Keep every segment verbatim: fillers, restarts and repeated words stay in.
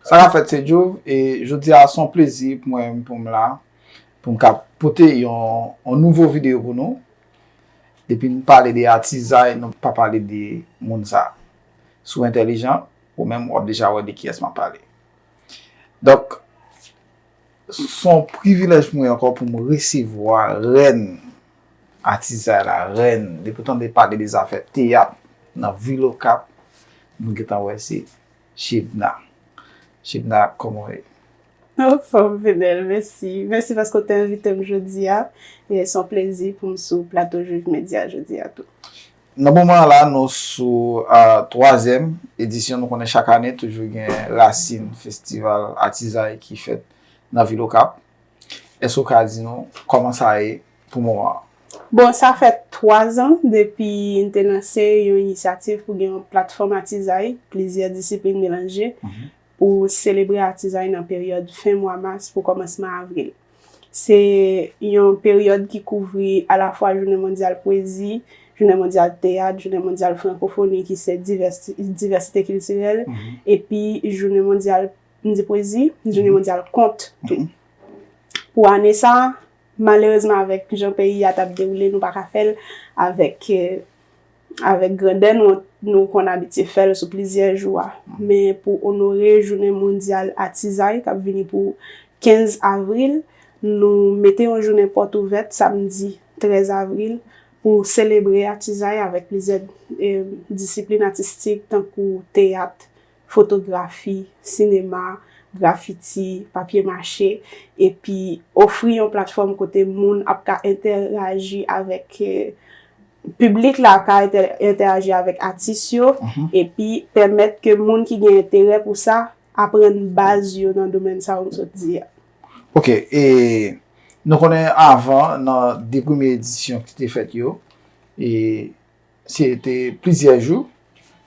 Sa k ap fèt se Djouv, e jodi a se yon plezi pou mwen pou m la, pou m ka pote yon, yon nouvo videyo pou nou. Depi n pale de atizay, nou pa pale de moun sa. Si w entèlijan, ou menm w ap deja wè de kiyès m ap pale. Donk, se yon privilèj pou mwen ankò pou m resevwa rèn atizay la, rèn. Depi w tande pale de zafè teyat nan vil Okap, nou gentan wè se Chebna. Chebna, kòman w ye? Anfòm, Fidèl, mèsi. Mèsi paske w te envite m jodi a. E se yon plezi pou m sou plato Juif Media jodi a tou. Nan moman an la, nou sou a twazyèm edisyon. Nou konnen chak ane toujou gen Rasin, festival atizay ki fèt nan vil Okap. Èske w ka di nou kòman sa ye pou moman an? Bon, sa fè twazan depi n te lanse yon inisyativ pou gen yon platfòm atizay, plizyè disiplin melanje, pou selebre atizay nan peryòd fen mwa mas pou kòmansman avril. Se yon peryòd ki kouvri alafwa Jounen Mondyal Pwezi, Jounen Mondyal Teyat, Jounen Mondyal Frankofoni ki se divès, divèsite kiltirèl, epi Jounen Mondyal, m di pwezi, Jounen Mondyal Kont tou. Pou ane sa a, malerezman, avèk jan peyi a t ap dewoule, nou pa ka fè l avèk, eh, avèk grandè nou, nou konn abitye fè l sou plizyè jou a. Men pou onore Jounen Mondyal Atizay k ap vini pou kenz avril, nou mete yon jounen pòt ouvèt samdi trèz avril pou selebre atizay avèk plizyè, eh, disiplin atistik tankou teyat, fotografi, sinema, grafiti, papye mache, epi ofri yon platfòm kote moun ap ka entèraji avèk, eh, piblik la, ap ka entè-, entèraji avèk atis yo, epi pèmèt ke moun ki gen enterè pou sa aprann baz yo nan domèn sa a m sot di a. Ok, e nou konnen avan, nan de premye edisyon ki te fèt yo, e se te plizyè jou.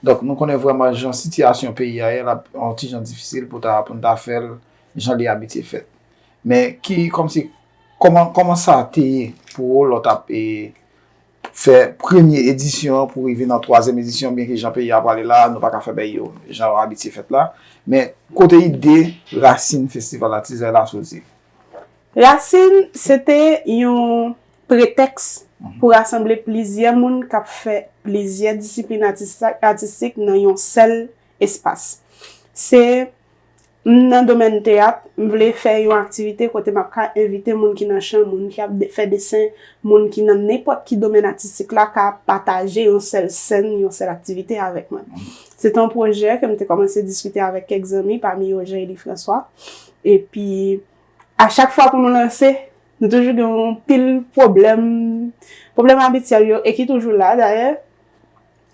Donk, nou konnen vrèman jan sitiyasyon peyi a ye, l ap yon ti jan difisil pou ta, pou n ta fè l jan li abitye fèt. Men ki, kòmsi, kòman, kòman sa te ye pou ou lè w t ap, e, fè premye edisyon an pou rive nan twazyèm edisyon, byenke jan peyi a prale la, nou pa ka fè bagay yo jan yo abitye fèt la. Men kote ide Rasin Festival Atizay la soti? Rasin, se te yon pretèks pou rasanble plizyè moun k ap fè plizyè disiplin atis-, atistik nan yon sèl espas. Se, m nan domèn teyat, m vle fè yon aktivite kote m ap ka envite moun ki nan chan, moun ki ap de-, fè desen, moun ki nan nenpòt ki domèn atistik la ka pataje yon sèl sèn, yon sèl aktivite avèk mwen. Se te yon pwojè ke m te kòmanse diskite avèk kèk zanmi, pami yo Jeanly François. Epi, a chak fwa pou nou lanse, nou toujou gen yon pil pwoblèm, pwoblèm abityèl yo, e ki toujou la dayè,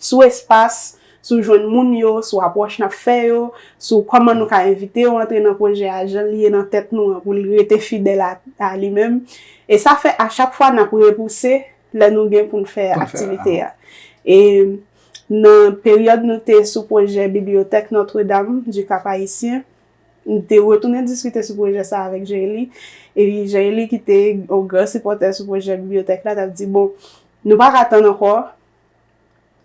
sou espas, sou jwenn moun yo, sou apwòch n ap fè yo, sou kòman nou ka envite yo antre nan pwojè a, jan li ye nan tèt nou an, pou l rete fidèl a, a li menm. E sa fè a chak fwa n ap repouse lè nou gen pou n fè aktivite a. E nan peryòd nou te sou pwojè Bibliyotèk Notre Dame du Cap Haïtien, m te retounen diskite sou pwojè sa avèk Jeanly. Epi Jeanly ki te yon gran sipòtè sou pwojè bibliyotèk la, t ap di, bon, nou pa ka tann ankò.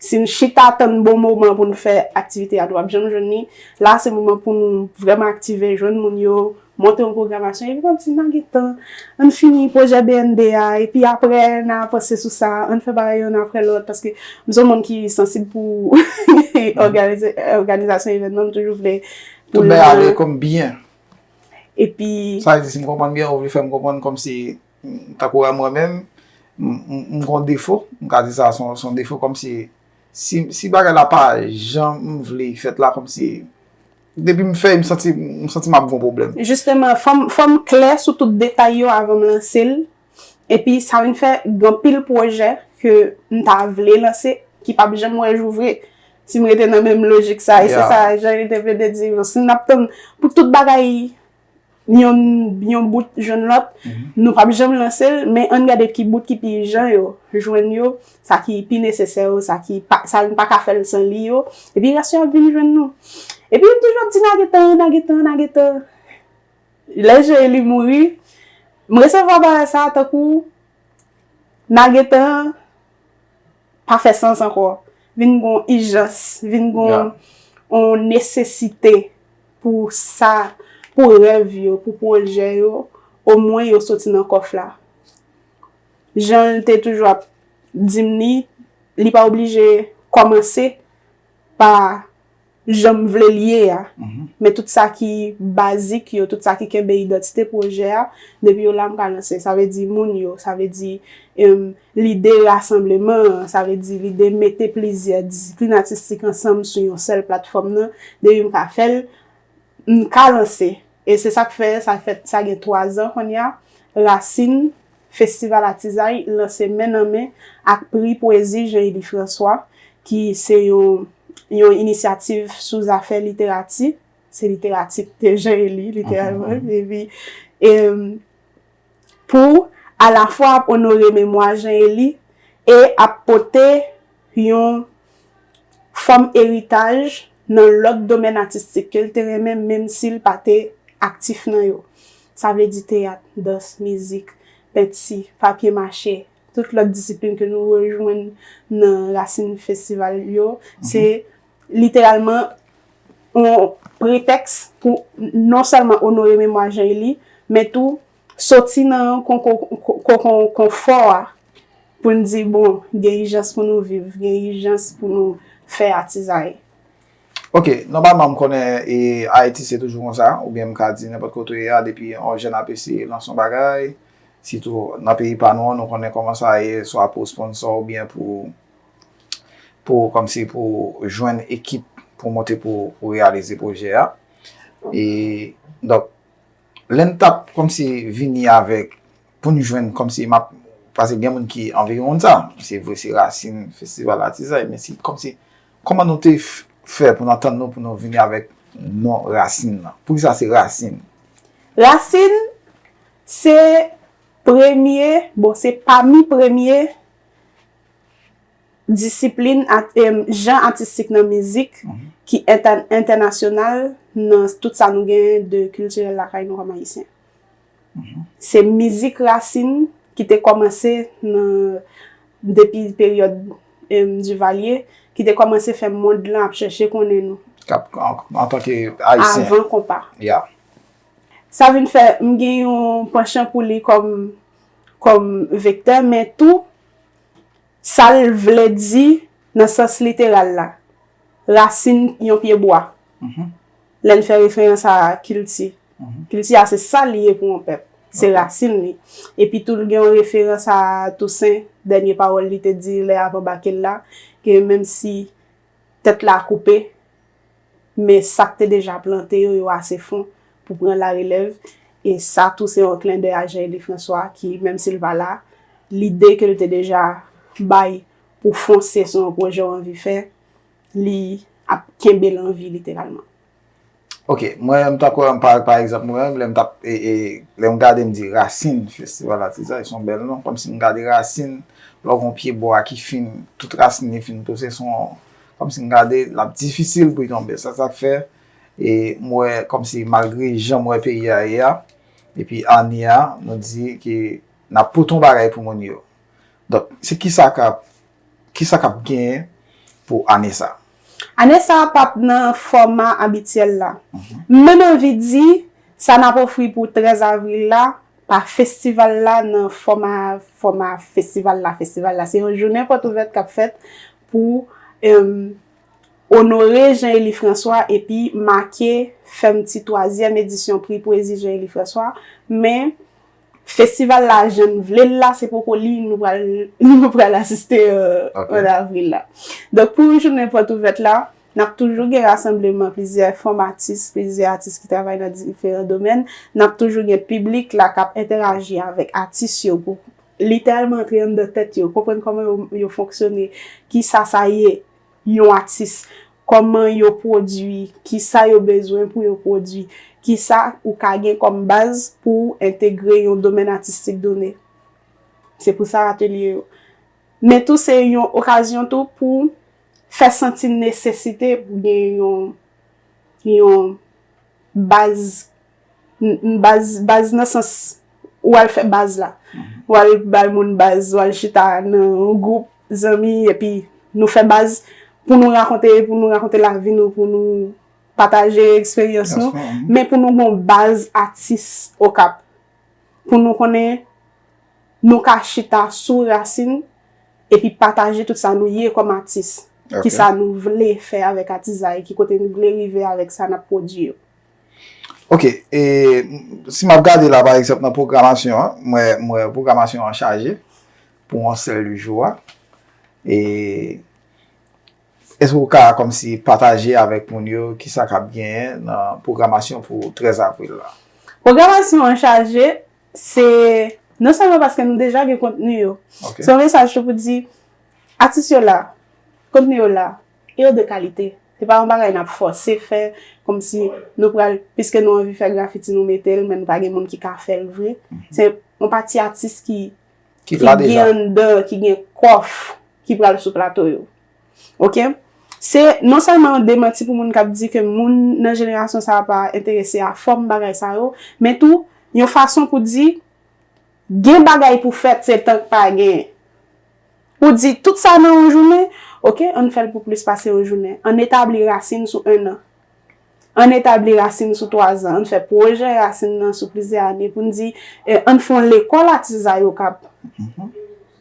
Si n chita tann bon moman pou n fè aktivite a, nou p ap janm jwenn li. La, se moman pou nou vrèman aktive, jwenn moun yo, monte yon pwogramasyon. Epi m ap di, n a gen tan, ann fini pwojè B N D a, epi apre, n a panse sou sa, ann fè bagay youn apre lòt, paske m se yon moun ki sansib pou òganize, òganizasyon evènman, m toujou vle pou l ale kòm byen. Epi sa vle di, si m konprann byen, ou vle fè m konprann kòmsi, tankou mwen menm, m, m, m gen yon defo, m ka di sa, se yon, se yon defo, kòmsi, si, si bagay la pa jan m vle fèt la, kòmsi, depi m fè, m santi, m santi m ap gen yon pwoblèm. Jisteman, fò m, fò m klè sou tout detay yo avan m lanse l. Epi sa vin fè gen anpil pwojè ke m ta vle lanse, ki p ap janm wè jou vre. Si m rete nan menm lojik sa, e se sa Jeanly te plede di, si n ap tann pou tout bagay yon, yon bout jwenn lòt, nou p ap janm lanse l, men ann gade ki bout ki pi ijan yo, jwenn yo, sa ki pi nesesè yo, sa ki pa, sa n pa ka fè l san li yo, epi rès yo ap vin jwenn nou. Epi m toujou ap di, n a gen tan, n a gen tan, n a gen tan. Lè Jeanly mouri, m resevwa bagay sa tankou n a gen tan, pa fè sans ankò. Vin gon ijans, vin gon on nesesite pou sa, pou rèv yo, pou pwojè yo, omwen yo soti nan kòf la. Jan l te toujou ap di m li, li pa oblije kòmanse pa jan m vle l ye a. Men tout sa ki bazik yo, tout sa ki kenbe idantite pwojè a, depi yo la m ka lanse. Sa vle di moun yo, sa vle di em, lide rasanbleman an, sa vle di lide mete plizyè disiplin atistik ansanm sou yon sèl platfòm nan, depi m ka fè l, m ka lanse. E se sa k fè, sa fèt, sa gen twa zan kounye a, Rasin Festival Atizay lanse men nan men ak Pri Pwezi Jean Élie François, ki se yon, yon inisyativ sou zafè literati. Se literati k te Jean Élie, literalman. Epi, em, pou alafwa ap onore memwa Jean Élie e ap pote yon fòm eritaj nan lòt domèn atistik ke l te renmen, menm si l pa te aktif nan yo. Sa vle di teyat, dans, mizik, penti, papye mache, tout lòt disiplin ke nou rejwenn nan rasin festival yo, se literalman yon pretèks pou non sèlman onore memwa Jean Élie, men tou soti nan kon- kon- kon- kon- konfò a pou n di, bon, gen ijans pou nou viv, gen ijans pou nou fè atizay. Ok, nòmalman m konnen e, Ayiti se toujou konsa, oubyen m ka di nenpòt kote w ye a, depi yon jèn ap eseye lanse yon bagay, sitou nan peyi pa nou an, nou konnen kòman sa ye, swa pou sponsò oubyen pou pou kòmsi pou jwenn ekip pou monte pou, pou reyalize pwojè a. E donk, lè n t ap kòmsi vini avèk, pou n jwenn kòmsi m ap, paske gen moun ki anvi konn sa, se vre se Rasin Festival Atizay, men si kòmsi, kòman nou te fè pou n antann nou pou nou vini avèk non Rasin nan? Poukisa se Rasin? Rasin se premye, bon, se pami premye disiplin, jan atistik nan mizik ki entènasyonal nan tout sa nou genyen de kiltirèl lakay nou kòm Ayisyen. Se mizik rasin ki te kòmanse nan, depi peryòd Duvalier, ki te kòmanse fè mond lan ap chèche konnen nou. Antanke Ayisyen. Avan konpa. Sa vin fè m gen yon panchan pou li kòm, kòm vektè, men tou, sa l vle di nan sans literal la, rasin yon pye bwa. Lè n fè referans a kilti. Kilti a se sa li ye pou yon pèp. Se rasin li. Epi tou l gen yon referans a Tousen, dènye pawòl li te di lè y ap anbake l la, ke menm si tèt la koupe, men sa k te deja plante yo, yo ase fon pou pran larelèv. E sa tou se yon klendèy a Jean Élie François ki, menm si l pa la, lide ke l te deja bay pou fonse sou yon pwojè w anvi fè, li ap kenbe l an vi literalman. Ok, mwen menm tankou pa, pa egzanp mwen menm, lè m t ap, e, e, lè m gade m di rasin Festival Atizay, se yon bèl non, kòmsi m gade rasin, lè w gen yon pye bwa ki fin, tout rasin li fin pouse, se yon, kòmsi m gade l ap difisil pou l tonbe. Sa, sa k fè, e, m wè kòmsi malgre jan m wè peyi a ye a, epi ane a, nou di ke n ap pote yon bagay pou moun yo. Donk, se kisa k ap, kisa k ap genyen pou ane sa? Ane sa a p ap nan fòma abityèl la. M menm anvi di, sa n ap ofri pou trèz avril la, pa festival la, nan fòma, fòma festival la, festival la. Se yon jounen pòt ouvèt k ap fèt pou, em, onore Jean Élie François epi make fèmti twazyèm edisyon Pri Pwezi Jean Élie François. Men, festival la, jan n vle l la, se poko li nou pral, nou pral asiste, euh, an avril la. Donk, pou jounen pòt ouvèt la, n ap toujou gen rasanbleman plizyè fanm atis, plizyè atis ki travay nan diferan domèn. N ap toujou gen piblik la k ap entèraji avèk atis yo pou literalman antre anndan tèt yo, konprann kòman yo, yo fonksyone, kisa sa ye yon atis, kòman yo pwodui, kisa yo bezwen pou yo pwodui, kisa ou ka gen kòm baz pou w entegre yon domèn atistik done. Se pou sa atelye yo. Men tou se yon okazyon tou pou fè santi nesesite pou gen yon, yon baz, baz, baz nan sans ou al fè baz la. Ou al bay moun baz, ou al chita nan yon gwoup zanmi epi nou fè baz pou nou rakonte, pou nou rakonte lavi nou, pou nou pataje eksperyans nou, men pou nou gen yon baz atis Okap. Pou nou konnen nou ka chita sou rasin epi pataje tout sa nou ye kòm atis. Kisa nou vle fè avèk atizay, ki kote nou vle rive avèk sa n ap pwodui yo. Ok, e si m ap gade la, pa egzanp, nan pwogramasyon an, mwen, mwen, pwogramasyon an chaje pou yon sèl jou a. E èske w ka kòmsi pataje avèk moun yo kisa k ap genyen nan pwogramasyon pou trèz avril la? Pwogramasyon an chaje, se non sèlman paske nou deja gen kontni yo. Se yon mesaj tou pou di, atis yo la, kontni yo la, e yo de kalite. Se pa yon bagay n ap fòse fè, kòmsi nou pral, piske nou anvi fè grafiti, nou mete l, men nou pa gen moun ki ka fè l vre. Se yon pati atis ki, ki gen anndan, ki gen kòf, ki pral sou plato yo. Ok? Se non sèlman yon demanti pou moun k ap di ke moun nan jenerasyon sa a pa enterese a fòm bagay sa yo, men tou, yon fason pou di, gen bagay pou fèt, se tank pa gen. Pou di tout sa nan yon jounen, ok, ann fè l pou plis pase yon jounen. Ann etabli rasin sou en an. Ann etabli rasin sou twazan. Ann fè pwojè rasin nan sou plizyè ane pou n di, eh, ann fè yon lekòl atizay Okap.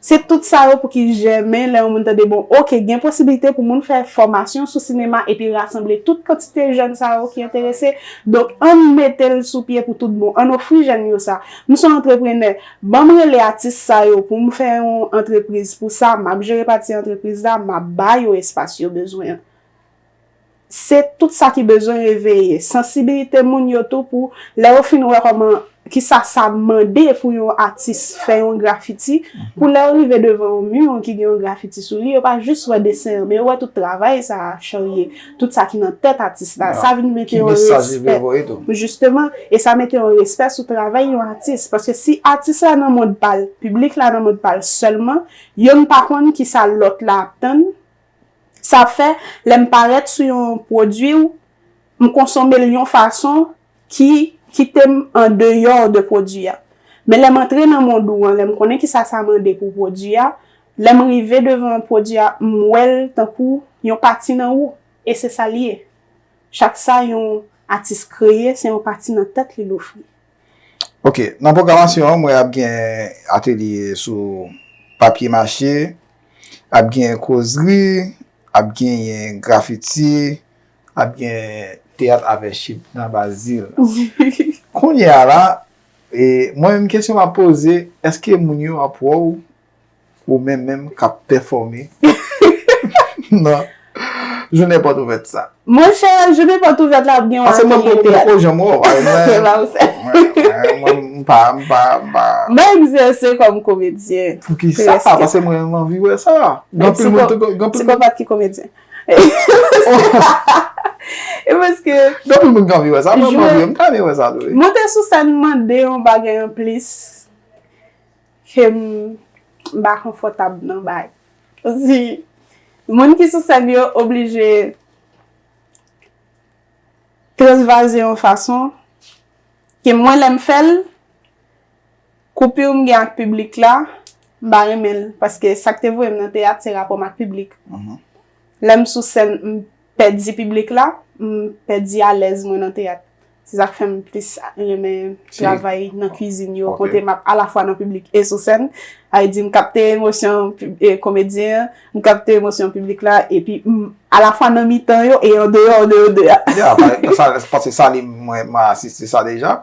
Se tout sa yo pou ki jèmen lè yon moun tande, bon, ok, gen posiblite pou moun fè fòmasyon sou sinema epi rasanble tout kantite jèn sa yo ki enterese. Donk, ann mete l sou pye pou tout bon. Ann ofri jèn yo sa. M se yon antreprenè. Ban m rele atis sa yo pou m fè yon antrepriz pou sa. M ap jere pati antrepriz la, m ap ba yo espas yo bezwen an. Se tout sa ki bezwen reveye. Sansibilite moun yo tou pou lè yo fin wè kòman, kisa sa mande pou yon atis fè yon grafiti, pou lè yo rive devan yon mi ki gen yon grafiti sou li, yo pa jis wè desen an, men yo wè tout travay sa a charye, tout sa ki nan tèt atis la. Sa vin mete yon respè. Jisteman, e sa mete yon respè sou travay yon atis. Paske si atis la nan mond pa l, piblik la nan mond pa l sèlman, yo n pa konn kisa lòt la ap tann, sa ap fè, lè m parèt sou yon pwodui, m konsome l yon fason ki kite m andeyò de pwodui a. Men lè m antre nan mond ou an, lè m konnen kisa sa mande pou pwodui a, lè m rive devan pwodui a, m wè l tankou yon pati nan ou. E se sa l ye. Chak sa yon atis kreye, se yon pati nan tèt li l ofri. Ok, nan pwogramasyon an, mwen ap gen atelye sou papye mache, ap gen kozri, ap genyen grafiti, ap gen teyat avè chip nan Bazil. Kounye a la, e, mwen menm kesyon m ap poze, èske moun yo ap wè w ou menm menm k ap pèfòme nan jounen pòt ouvèt sa? Monchè, jounen pòt ouvèt la ap gen yon atelye teyat. Paske mwen poko janm wè w, pa gen mwen. Mwen, mwen, m pa, m pa, m pa. Mwen egzèse kòm komedyen. Poukisa? Paske mwen, m anvi wè sa. Gen anpil moun, gen anpil moun. Psikopat ki komedyen. E paske. Gen anpil moun ki anvi wè sa, mwen, m anvi, m ta renmen wè sa tou, wi. Monte sou sèn mande yon bagay anplis ke m, m pa konfòtab nan bay. Si moun ki sou sèn yo oblije transvaze yon fason ke mwen lè m fè l, koupi m gen ak piblik la, m pa renmen l. Paske sa k te voye m nan teyat, se rapò m ak piblik. Lè m sou sèn, m pèdi piblik la, m pèdi alèz mwen nan teyat. Se sa k fè m plis renmen travay nan kwizin yo, kote m ap alafwa nan piblik e sou sèn. Sa vle di m kapte emosyon pib-, e, komedyen an, m kapte emosyon piblik la, epi m alafwa nan mitan yo e andeyò de yo de a. Ya, pa, sa, paske sa li, mwen, mwen asiste sa deja,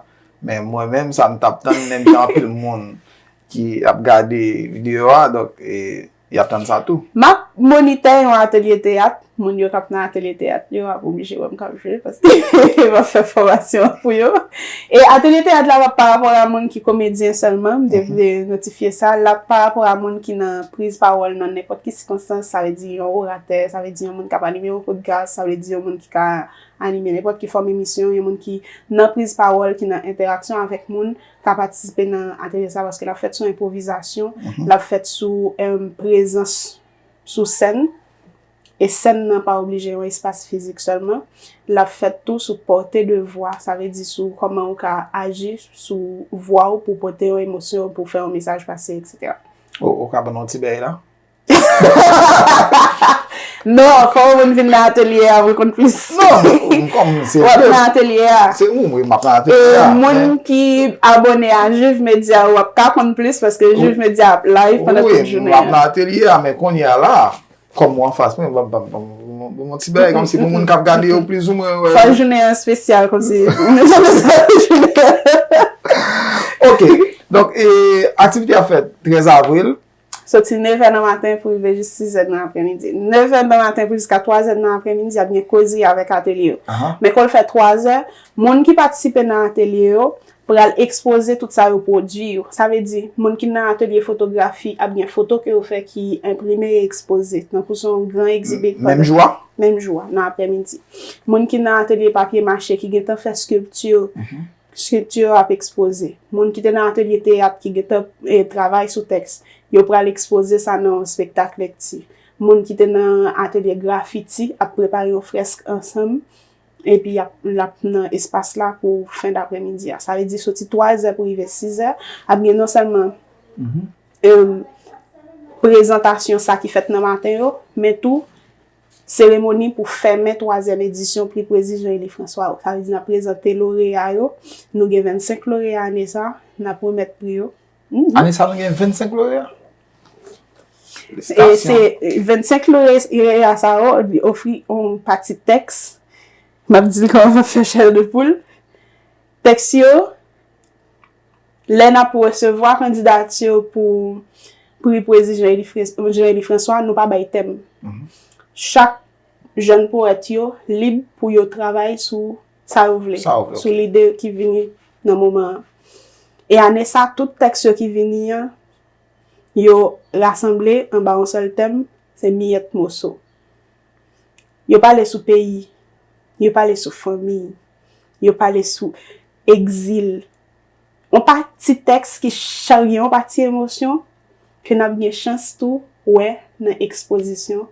men mwen menm, sa m t ap tann, menm jan anpil moun ki ap gade videyo a, donk, e, y ap tann sa tou. M ap monitè yon atelye teyat. Moun yo k ap nan atelye teyat yo ap oblije wè m k ap jwe, paske m ap fè fòmasyon an pou yo. E atelye teyat la p ap pa rapò a moun ki komedyen sèlman, m te vle notifye sa. L ap pa rapò a moun ki nan priz pawòl nan nenpòt ki sikonstans, sa vle di yon oratè, sa vle di yon moun k ap anime yon podcast, sa vle di yon moun ki ka anime nenpòt ki fòm emisyon, yon moun ki nan priz pawòl, ki nan entèraksyon avèk moun, ka patisipe nan atelye sa, paske l ap fèt sou enpwovizasyon, l ap fèt sou, em, prezans sou sèn. E sèn nan pa oblije yon espas fizik sèlman. L ap fèt tou sou pòte de vwa, sa vle di sou kòman ou ka aji sou vwa ou pou pote yon emosyon, pou fè yon mesaj pase, etsetera. Ou, ou ka ban nou yon ti bèy la? Non, fò moun vin nan atelye a pou l konn plis. Non, m kòm se W ap nan atelye a. Se ou, wi, m ap nan E atelye a. Moun ki abòne a Juve Media, w ap ka konn plis paske Juve Media ap live pandan Wi, tout jounen m ap an. Nan atelye a, men konnen a la, kòm ou anfas mwen, m ap ban m ti bagay kòmsi pou moun k ap gade yo plizoumwen wè. Fò jounen an espesyal kòmsi. Ok, donk e, aktivite a fèt trèz avril. Soti nevè nan maten pou rive jis sizè nan aprèmidi. Nevè nan maten pou jiska twazè nan aprèmidi, ap gen koze avèk atelye yo. Aha. Men kon l fè twazè, moun ki patisipe nan atelye yo pral ekspoze tout sa yo pwodui yo. Sa vle di, moun ki nan atelye fotografi ap gen foto ke yo fè ki enprime e ekspoze. Tankou se yon gran egzibit Menm jou a? Menm jou a, nan aprèmidi. Moun ki nan atelye papye mache ki gentan fè skilpti, skilpti yo ap ekspoze. Moun ki te nan atelye teyat ki gentan e, travay sou tèks, yo pral ekspoze sa nan yon espektak lekti. Moun ki te nan atelye grafiti ap prepare yon frèsk ansanm, epi y ap, l ap nan espas la pou fen daprèmidi a. Sa vle di soti twazè pou rive sizè, ap gen non sèlman em, prezantasyon sa ki fèt nan maten yo, men tou seremoni pou fèmen twazyèm edisyon Pri Pwezi Jean Élie François yo. Sa vle di n ap prezante loreya yo. Nou gen vennsenk loreya ane sa, n ap remèt pri yo. Ane sa nou gen vennsenk loreya? E se vennsenk loreya sa yo, li ofri yon pati tèks. M ap di l kòman fè chè de poul. Tèks yo, lè n ap resevwa kandidati yo pou Pri Pwezi Jean Élie Fran- Jean Élie François, nou pa bay tèm. Chak jèn powèt yo lib pou yo travay sou sa yo vle, Sa yo vle, sou lide ki vini nan moman an. E ane sa, tout tèks yo ki vini an, yo rasanble anba yon sèl tèm, se miyèt moso. Yo pale sou peyi, yo pale sou fanmi, yo pale sou egzil. Yon pati tèks ki charye yon pati emosyon ke n ap gen chans tou wè nan ekspozisyon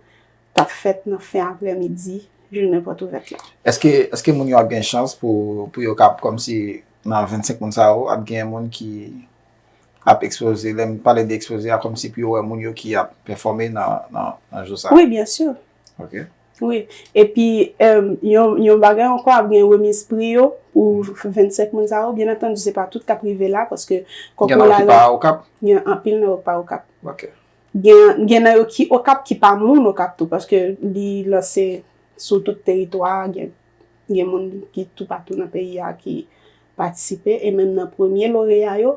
k ap fèt nan fen aprèmidi jounen pòt ouvèt la. Èske, èske moun yo ap gen chans pou, pou yo kap, kòmsi nan vennsenk moun sa yo, ap gen moun ki ap ekspoze, lè m pale de ekspoze a, kòmsi pou yo wè moun yo ki ap pèfòme nan, nan, nan jou sa? Wi, byensi. Ok. Wi. Epi, em, yon, yon bagay ankò, ap gen remiz pri yo pou vennsenk moun sa yo. Byen antandi, se pa tout k ap rive la, paske Gen konkou nan la ki pa Okap? Gen anpil nan yo k pa Okap. Ok. Gen, gen nan yo ki Okap, ki pa moun Okap tou, paske li lanse sou tout teritwa a, gen, gen moun ki toupatou nan peyi a ki patisipe, e menm nan premye loreya yo,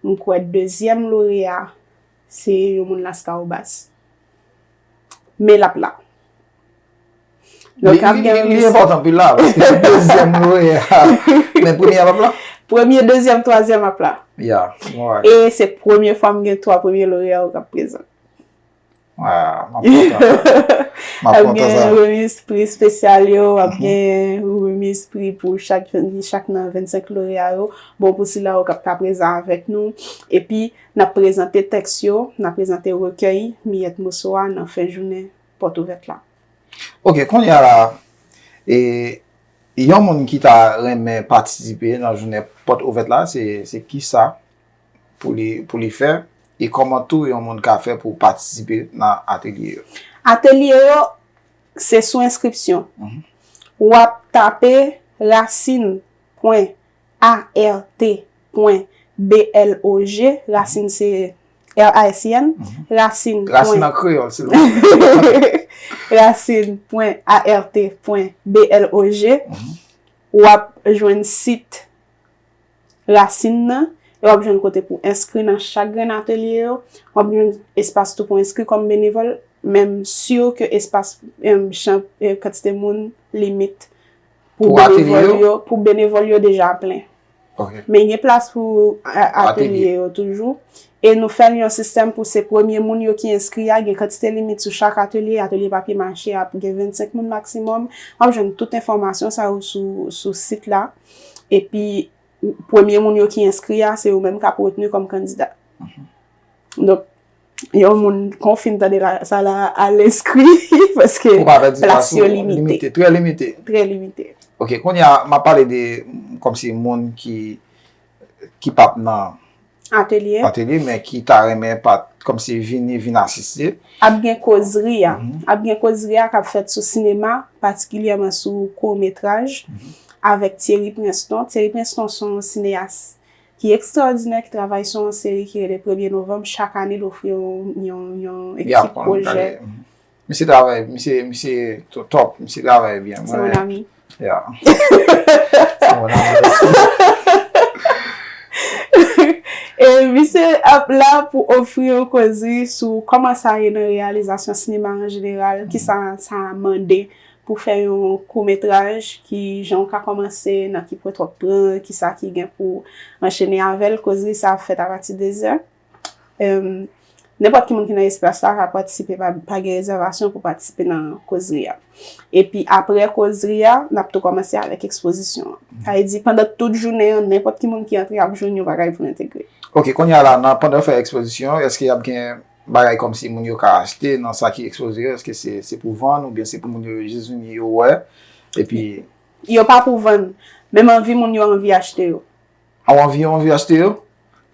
m kwè dezyèm loreya, se yon moun Laskawobas. Men l ap la. Donk, ap gen Li enpòtan anpil la, paske se dezyèm loreya. Men premye a p ap la? Premye, dezyèm, twazyèm ap la. Ya, mwen wè. E se premye fwa m gen twa premye loreya yo k ap prezan. Waw, m ap kontan. M ap Ap kontan gen sa. Remiz pri espesyal yo, ap gen remiz pri pou chak, chak nan vennsenk loreya yo. Bon, pou sila yo k ap ka prezan avèk nou. Epi, n ap prezante tèks yo, n ap prezante rekèy miyèt moso a nan fen jounen pòt ouvèt la. Ok, kounye a la, e, yon moun ki ta renmen patisipe nan jounen pòt ouvèt la, se, se kisa pou li, pou li fè, e kòman tou yon moun ka fè pou patisipe nan atelye yo? Atelye yo, se sou enskripsyon. W ap tape rasin pwen A R T pwen B L O G, rasin se R A S I N, rasin Rasin pwen, an kreyòl, silvouplè. rasin pwen A R T pwen B L O G, w ap jwenn sit rasin nan, e w ap jwenn kote pou enskri nan chak grenn atelye yo, w ap jwenn espas tou pou enskri kòm benevòl, men m si ke espas, em, chan, em, kantite moun limite pou Pou atelye benevòl yo? yo, pou benevòl yo deja plen. Ok. Men gen plas pou a- Atelye. atelye yo toujou. E nou fè l yon sistèm pou se premye moun yo ki enskri a, gen kantite limit sou chak atelye, atelye papye mache ap gen vennsenk moun maksimòm. W ap jwenn tout enfòmasyon sa yo sou, sou sit la. Epi, premye moun yo ki enskri a, se yo menm k ap retni kòm kandida. Donk, yon moun, kon w fin tande la, sa la, al enskri, paske Ou pa pèdi plas plas yo ou, limite. Limite, trè limite. Trè limite. Ok, kounye a, m ap pale de, kòmsi moun ki, ki p ap nan Atelye. atelye, men ki ta renmen pat-, kòmsi vini, vin asiste. Ap gen kozri a. Ap gen kozri a k ap fèt sou sinema, patikilyèman sou kout metraj, avèk Thierry Princeton. Thierry Princeton se yon sineyas ki ekstraòdinè, ki travay sou yon seri ki rele Premye Novanm. Chak ane, l ofri yon, yon, yon ekip pwojè. Misye travay, misye, misye to-, top, misye travay byen. Se mon ami. Yeah. Se mon ami. E misye ap la pou ofri yon kozri sou kòman sa ye nan reyalizasyon sinema an jeneral, ki sa sa mande pou fè yon kout metraj, ki jan w ka kòmanse, nan ki pwen w ap pran, ki sa ki gen pou anchene avè l. Kozri sa ap fèt apati de zè. Em, nenpòt ki moun ki nan espas la ka patisipe, pa, pa gen rezèvasyon pou patisipe nan kozri a. Epi apre kozri a, n ap tou kòmanse avèk ekspozisyon an. Sa vle di, pandan tout jounen an, nenpòt ki moun ki antre ap jwenn yon bagay pou l entegre. Ok, kounye a la, nan, pandan yo fè ekspozisyon an, èske y ap gen bagay kòmsi moun yo ka achte nan sa ki ekspoze yo? Èske se, se pou vann oubyen se pou moun yo jis vini yo wè? Epi yo pa pou vann, men m anvi moun yo anvi achte yo. A, w anvi yo anvi achte yo?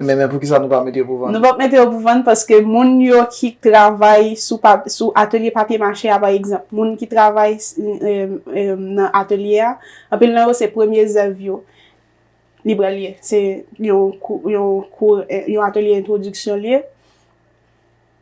Men, men poukisa nou pa mete yo pou vann? Nou p ap mete yo pou vann paske moun yo ki travay sou pa, sou atelye papye mache a, pa egzanp, moun ki travay, em, em, nan atelye a, anpil nan yo se premye zèv yo li pral ye. Se yon kou, yon kou, eh, yon atelye entwodiksyon li ye.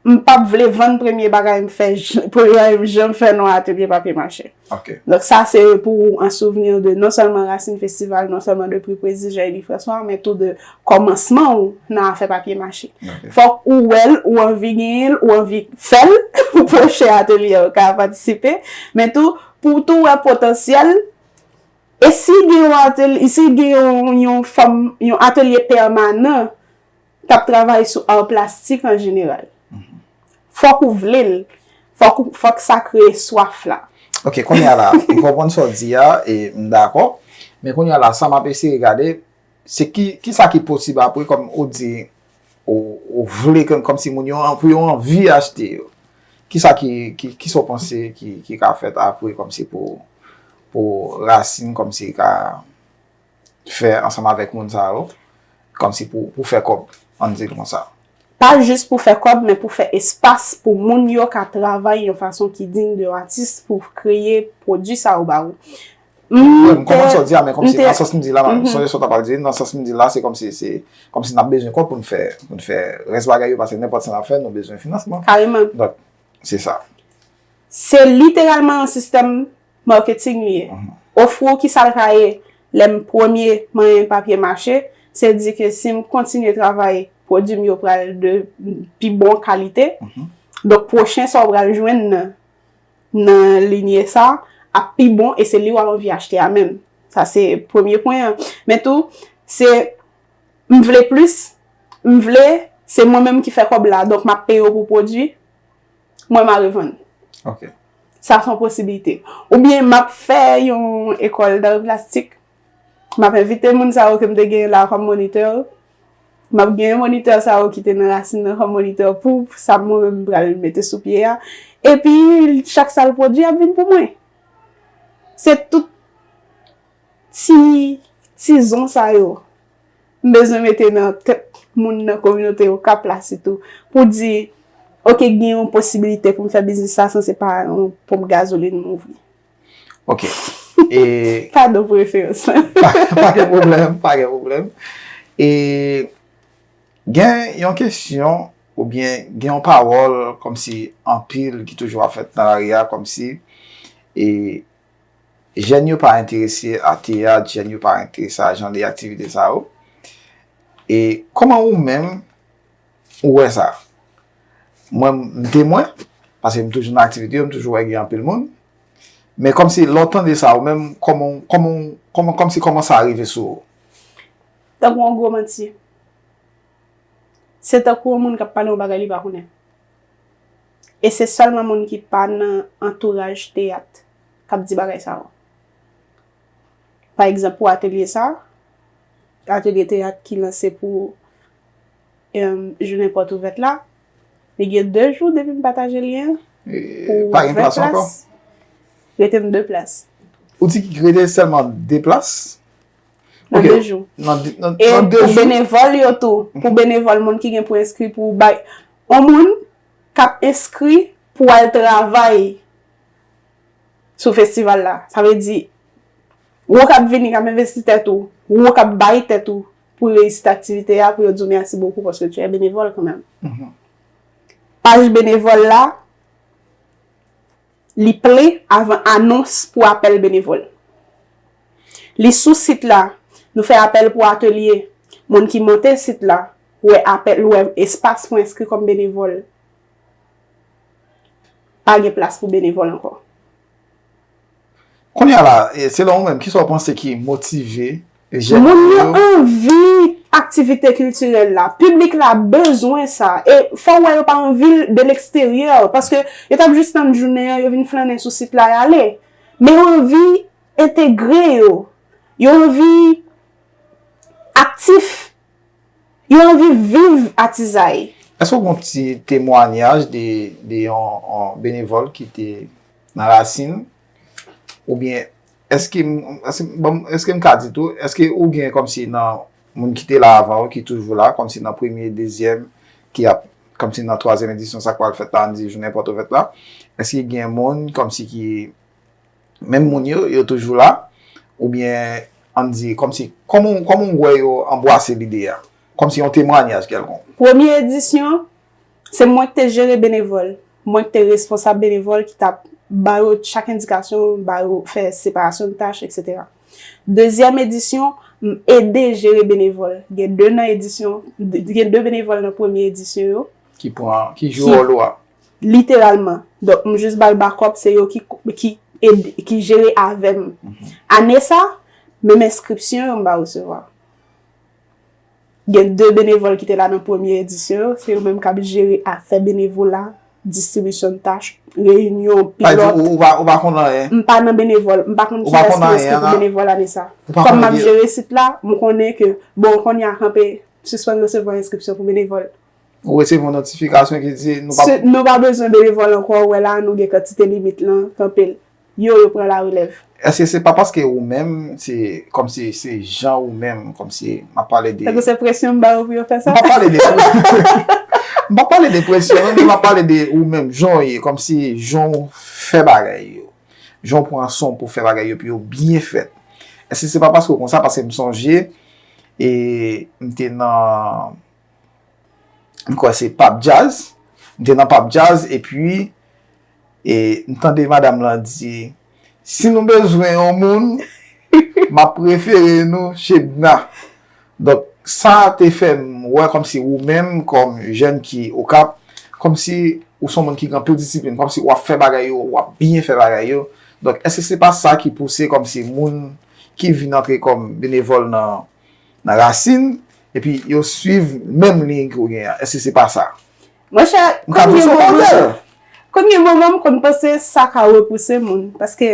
M p ap vle vann premye bagay m fè, j-, premye bagay m janm fè nan atelye papye mache. Ok. Donk, sa se pou an souvni de non sèlman Racine Festival, non sèlman de Prix Poésie Jean Élie François, men tou de kòmansman w nan afè papye mache. Ok. Fòk ou wè l, ou anvi genyen l, ou anvi fè l pou pwochen atelye a ou ka patisipe, men tou pou w tou wè potansyèl. E si gen yon atelye, si gen yon, yon fòm, yon atelye pèmanan k ap travay sou ar plastik an jeneral, fòk ou vle l, fòk ou, fòk sa kreye swaf la. Ok, kounye a la, m konprann sa w di a, e m dakò. Men kounye a la, sa m ap eseye gade, se ki, ki sa ki posib apre, kòm ou di, ou, ou vle kòm, kòmsi moun yo an-, pou yo anvi achte yo. Ki sa ki, ki, ki sa w panse ki, ki ka fèt apre, kòmsi pou, pou Racine, kòmsi ka fè ansanm avèk moun sa yo, kòmsi pou, pou fè kòb, ann di l konsa. Pa jis pou fè kòb, men pou fè espas pou moun yo ka travay yon fason ki diy de atis pou kreye pwodui sa yo ba ou. M konprann sa w di a, men kòmsi nan sans m di la, sonje sa w t ap pral di, nan sans m di la, se kòmsi, se kòmsi n ap bezwen kòb pou n fè, pou n fè rès bagay yo, paske nenpòt sa n ap fè, nou bezwen finansman. Kareman. Donk, se sa. Se literalman yon sistèm marketing li ye. Ofri w ki sa l ka ye, lè m premye manyen papye mache, se di ke si m kontinye travay, pwodui m yo pral de pi bon kalite. Donk, pwochen sa w pral jwenn nan, nan linye sa ap pi bon e se li w ap anvi achte a menm. Sa se premye pwen an. Men tou, se m vle plis, m vle, se mwen menm ki fè kòb la, donk m ap peye w pou pwodui, mwen m a revann. Ok. Sa se yon posiblite. Oubyen m ap fè yon ekòl d'art plastik, m ap envite moun sa yo ke m te genyen la kòm monitè. M ap genyen monitè sa yo ki te nan Rasin nan kòm monitè pou sa mwen menm m pral mete sou pye a. Epi, chak sa l pwodui ap vin pou mwen. Se tout ti, ti zon sa yo m bezwen mete nan tèt moun nan kominote Okap la sitou, pou di, ok, gen yon posibilite pou m fè biznis sa san se pa yon ponp gazolin m ouvri. Ok. E padon pou referans lan. Pa, pa gen pwoblèm, pa gen pwoblèm. E gen yon kesyon, oubyen gen yon pawòl kòmsi anpil ki toujou ap fèt nan lari a, kòmsi, e, jèn yo pa enterese a teyat, jèn yo pa enterese a jan de aktivite sa yo. E kòman ou menm, ou wè sa? Mwen, m temwen, paske m toujou nan aktivite yo, m toujou wè gen anpil moun. Men kòmsi, lè w tande sa, ou menm, kòman, kòman, kòman, kòmsi kòman sa rive sou ou? Tankou yon gwo manti. Se tankou yon moun k ap pale yon bagay li pa konnen. E se sèlman moun ki pa nan antouraj teyat k ap di bagay sa yo. Pa egzanp, pou atelye sa, atelye teyat ki lanse pou, em, jounen pòt ouvèt la, li gen de jou depi m pataje lyen an. E, pou pa gen plas ankò? Rete m de plas. Ou di ki rete sèlman de plas? Nan de jou. Nan de, nan, e nan de jou? Pou benevòl yo tou, pou benevòl, moun ki gen pou enskri pou bay, yon moun k ap enskri pou al travay sou festival la. Sa vle di, ou k ap vini, k ap envesti tèt ou, ou k ap bay tèt ou pou reyisit aktivite a, pou yo di w mèsi bokou paske tu es bénévole kanmenm. Paj benevòl la, li plen avan anons pou apèl benevòl. Li sou sit la, nou fè apèl pou atelye. Moun ki monte sit la, wè apèl, wè espas pou enskri kòm benevòl. Pa gen plas pou benevòl ankò. Kounye a la, e, selon ou menm, kisa w panse ki motive jèn Moun yo yo? Anvi aktivite kiltirèl la. Piblik la bezwen sa. E fò w wè yo pa anvi l de leksteryè. Paske yo t ap jis tann jounen an, yo vin flannen sou sit la, y ale. Men yo anvi entegre yo. Yo anvi aktif. Yo anvi viv atizay. Èske w gen yon ti temwanyaj de, de yon, yon benevòl ki te nan Rasin? Oubyen, èske, m- èske, bon, èske m ka di tou, èske ou gen kòmsi nan moun ki te la avan ou, ki toujou la, kòmsi nan premye, dezyèm, ki ap, kòmsi nan twazyèm edisyon, sa k pral fèt la, ann di jounen pòt ouvèt la, èske gen moun kòmsi ki, menm moun yo, yo toujou la, oubyen, ann di, kòmsi, kòman, kòman w wè yo anbwase lide a? Kòmsi yon temwanyaj kèlkonk. Premye edisyon, se mwen ki te jere benevòl. Mwen ki te responsab benevòl ki t ap ba yo chak endikasyon, ba yo fè separasyon de tach, etsetera. Dezyèm edisyon, m ede jere benevòl. Gen de nan edisyon, gen de benevòl nan premye edisyon yo. Ki pran, ki jwe wòl ou a. Literalman. Donk, m jis ba l bakòp, se yo ki, ki, ede, ki jere avè m. Ane sa, menm enskripsyon yo m pa resevwa. Gen de benevòl ki te la nan premye edisyon yo, se yo menm k ap jere afè benevola, distribisyon de tach, reyinyon, Sa vle di pilòt. ou, ou pa, ou pa konn anyen. M pa nan benevòl, m pa konn Ou pa kiyès konn ki anyen, enskri pou non? Benevòl ane sa. Ou pa Kòm konn m ap anyen. Jere sit la, m konnen ke, bon, kounye a kanpe, sispann resevwa enskripsyon pou benevòl. Ou resevwa yon notifikasyon ki di nou pa Se- Nou pa bezwen benevòl ankò, ou wè la, nou gen kantite limit lan, kanpe l. Yo, yo pran larelèv. Èske se pa paske ou menm, se kòmsi se jan ou menm, kòmsi m ap pale de. Tankou se presyon m ba yo pou yo fè sa. M pa pale de. M pa pale de presyon, non, men m ap pale de ou menm, jan w ye, kòmsi jan w fè bagay yo. Jan w pran swen w pou fè bagay yo, pou yo byen fèt. Èske se pa paske w konsa, paske m sonje, e m te nan, m kwè se Pap Djaz, m te nan Pap Djaz, epi, e m tande madanm lan di, si nou bezwen yon moun, m ap refere nou Chebna. Donk, sa te fè m wè kòmsi ou menm, kòm jèn ki Okap, kòmsi ou se yon moun ki gen anpil disiplin, kòmsi w ap fè bagay yo, w ap byen fè bagay yo. Donk, èske se pa sa ki pouse kòmsi moun ki vin antre kòm benevòl nan, nan Rasin, epi yo swiv menm liy ke w gen an? Èske se pa sa? Monchè, M ka di w se yon modèl. Konn gen moman m konn panse sa ka repouse moun, paske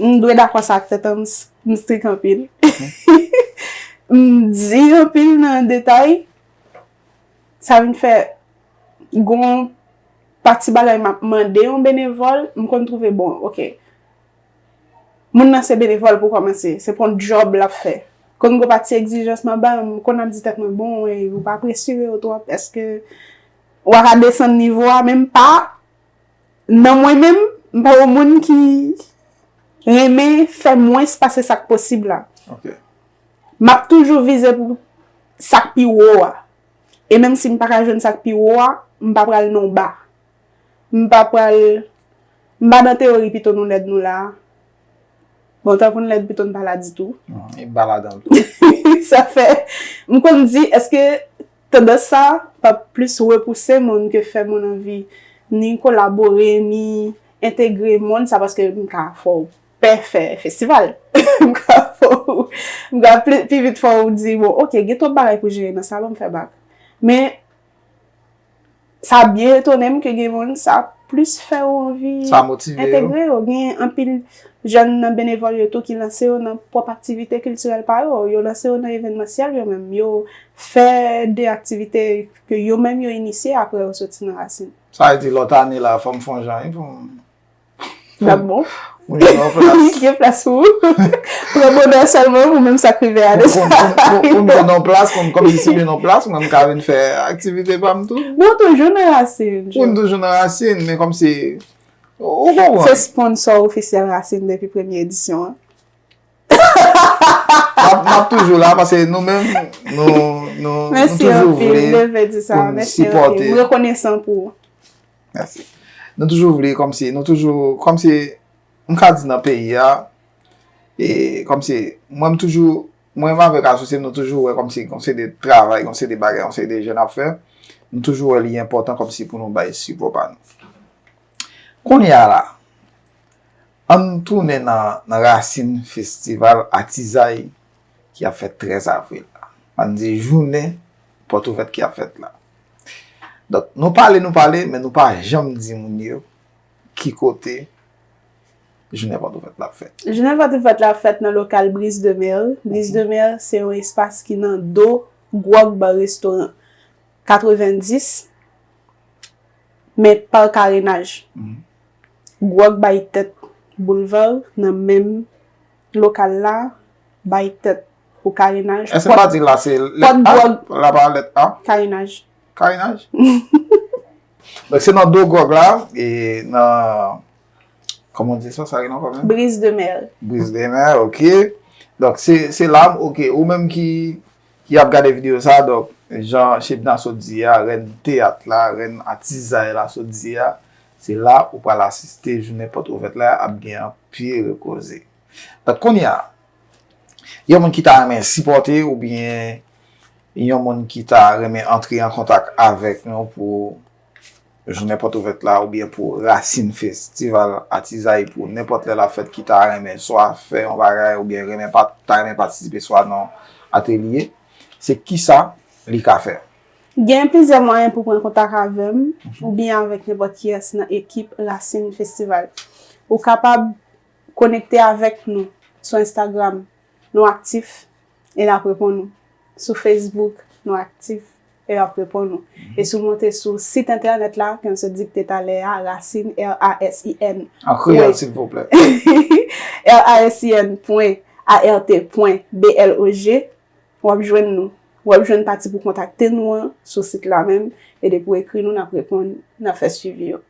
m dwe dakò sa ak tèt an, m s- m strik anpil. M di anpil nan detay, sa vin fè gon pati bagay m ap mande yon benevòl, m konn twouve bon, oke. Moun nan se benevòl pou kòmanse, se pa yon djòb l ap fè. Konn gon pati egzijans m ap ba yo, m konn ap di tèt mwen, bon, ey, ou pa presire yo twòp, èske w a ka desann nivo a, men m pa, nan mwen menm, m pa yon moun ki renmen fè mwens pase sa k posib la. Ok. M ap toujou vize pou sa k pi wo a. E menm si m pa ka jwenn sa k pi wo a, m pa pral nan ba. M pa pral, m pa nan teyori pito nou lèd nou la. Bon, tankou n lèd pito n pa la ditou. Mhm, e m pa ladan l tou. Sa fè, m konn di, èske tandans sa pa plis repouse moun ke fè moun anvi ni kolabore, ni entegre mond sa, paske m ka fè w pè fè festival. M ka fè w, m ka pli, pi vit fè w di, bon, oke, gen twòp bagay pou jere nan sa, ban m fè bak. Men, sa byen etone m ke gen moun, sa plis fè yo anvi Sa motive yo. Entegre yo. Gen anpil jèn nan benevòl yo tou ki lanse yo nan pwòp aktivite kiltirèl pa yo. Yo lanse yo nan evenmansyèl yo menm. Yo fè de aktivite ke yo menm yo inisye apre yo soti nan Rasin. Sa vle di lòt ane la, fò m fè yon jan, wi, pou m Dap bon. Pou m jwenn yon plas. Gen plas pou ou. Pran bonè sèlman pou menm sa k rive a de Pou sa. pou- pou- pou m jwenn yon plas, pou m kòm si m jwenn yon plas, mwen m ka vin fè aktivite pa m tou. Non, toujou nan rasin. Wi, m toujou nan rasin, men kòm si. Ou konprann? Se sponsò ofisyèl rasin depi premye edisyon an. M ap- m ap toujou la, paske nou menm, nou, nou, nou Mèsi toujou anpil, vle m devle di sa. pou n Mèsi anpil. sipòte. M rekonesan pou ou. Mèsi. Nou toujou vle kòm si, nou toujou, kòm si, m ka di nan peyi a, e kòm si, mwen m toujou, mwen menm avèk asosye m, nou toujou wè kòm si, kòm se de travay, kòm se de bagay, kòm se de jèn ap fè, nou toujou wè li enpòtan kòm si pou nou bay sipò pa nou. Kounye a la, ann tounen nan, nan rasin festival atizay ki ap fèt trèz avril la. Ann di jounen pòt ouvèt ki ap fèt la. Donk, nou pale, nou pale, men nou pa janm di moun yo ki kote jounen pòt ouvèt la ap fèt. Jounen pòt ouvèt la ap fèt nan lokal Brise de Mer. Brise de Mer se yon espas ki nan do Grog Bar Restaurant. Katrevenndis mèt pa karenaj. Gwòg bay tèt boulva nan menm lokal la, bay tèt pou karenaj. Èske m pa di la se lèt A? La pa lèt A? Karenaj. Karenaj? Donk se nan do gwòg la, e nan, kòman w di sa, sa gen non kòman? Brise de mer. Brise de mer, ok. Donk se, se la, ok, ou menm ki, ki ap gade videyo sa, donk jan Chebna sot di a, rèn teyat la, rèn atizay la sot di a, se la ou pral asiste jounen pòt ouvèt la, ap gen anpil koze. Donk kounye a, yon moun ki ta renmen sipòte oubyen yon moun ki ta renmen antre an kontak avèk nou pou jounen pòt ouvèt la oubyen pou Rasin Festival Atizay pou nenpòt lè l ap fèt ki ta renmen swa fè yon bagay oubyen renmen pa, ta renmen patisipe swa nan atelye, se kisa li ka fè? Gen plizyè mwayen pou pran kontak avè m oubyen avèk nenpòt kiyès nan ekip Rasin Festival. Ou kapab konekte avèk nou sou Instagram. Nou aktif e n ap reponn ou. Sou Facebook, nou aktif e n ap reponn ou. E si w monte sou sit entènèt la, ke m sot dikte talè a, Rasin, R A S I N. An kreyòl, silvouplè. R A S I N pwen A R T pwen B L O G, w ap jwenn nou. W ap jwenn pati pou kontakte nou an sou sit la menm. E depi w ekri nou, n ap reponn, n ap fè swivi yo.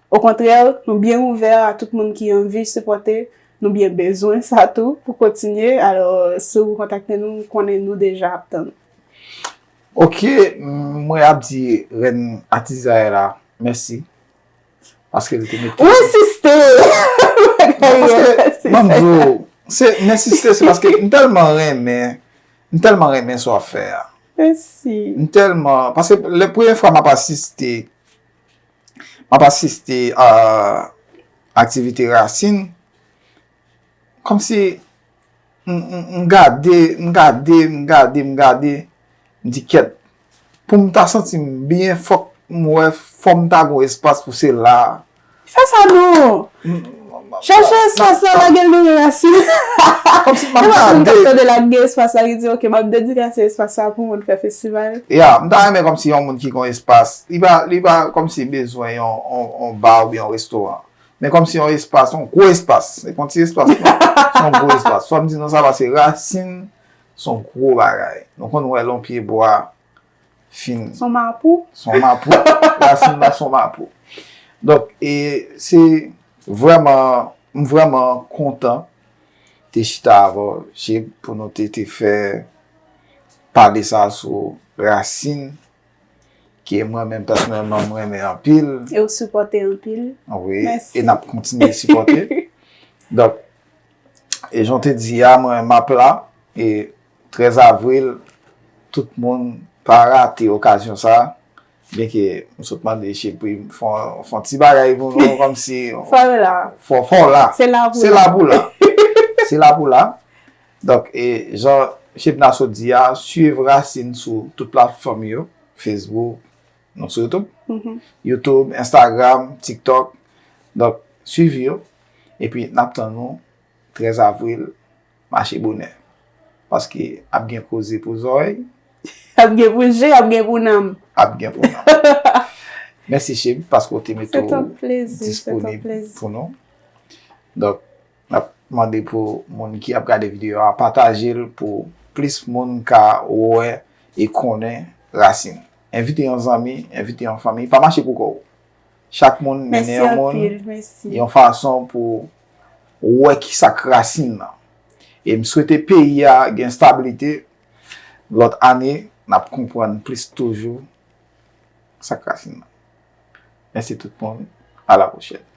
Okontrè, nou byen ouvè a tout moun ki anvi sipòte. Nou byen bezwen sa tou pou kontinye. Alò, si w kontakte nou, m konnen nou deja ap tann. Ok, mwen ap di rèn atizay la mèsi. Paske li te mete. Ou ensiste! Ban m di w, se, m ensiste, se paske m tèlman renmen, m tèlman renmen sa w ap fè a. Mèsi. M tèlman, paske lè premye fwa m ap asiste, m ap asiste a aktivite Rasin, kòmsi m, m, m gade, m gade, m gade, m gade, m di kèt, pou m ta santi m byen, fòk m wè, fò m ta gon espas pou se la. Fè sa non! Chèche espas la, lage l nan men Rasin. Kòmsi m ap gade. Gen moun k ap tande la, gen espas la, li di, ok, m ap dedikase espas sa pou moun fè festival. Ya, m ta renmen kòmsi yon moun ki gon espas. Li pa, li pa kòmsi bezwen yon, yon, yon ba oubyen yon restoran. Men kòmsi yon espas, yon gwo espas. Se pa yon ti espas non. Se yon gwo espas. Fò m di nou sa paske Rasin se yon gwo bagay. Nou konn wè l yon pye bwa fin. Se yon mapou. Se yon mapou. Rasin nan se yon mapou. Donk, e, se vrèman, m vrèman kontan te chita avè w, Cheb, pou nou te, te fè pale sa sou Rasin, ke mwen menm pèsonèlman m renmen anpil. E w sipòte anpil. Wi, e n ap kontinye sipòte. Donk, e jan w te di a, mwen m ap la, e trèz avril, tout moun pa rate okazyon sa, byenke m sot mande Cheb pou l fè yon, fè yon ti bagay pou nou, kòmsi. Fò w la. Fò, fò w la. Se la pou la. Se la pou la. Se la pou la. Donk, e jan Chebna sot di a, swiv Rasin sou tout platfòm yo, Facebook, nou sou YouTube, YouTube, Instagram, TikTok. Donk, swiv yo. Epi, n ap tann nou trèz avril, mache bonè. Paske ap gen koze pou zòrèy. Ap gen pou je, ap gen pou nanm. Ap gen pou nanm. Mèsi, Cheb, paske w te mete w disponib pou nou. Donk, Mande pou moun ki ap gade videyo a pataje l pou plis moun ka wè e konnen rasin. Envite yon zanmi, envite yon fanmi, pa mache pou kò w. Chak moun mennen yon moun yon fason pou wè ki sa k rasin nan. E m swete peyi a gen stabilite. Lòt ane, n ap konprann plis toujou sa k rasin nan. Mèsi tout moun. A la pwochèn.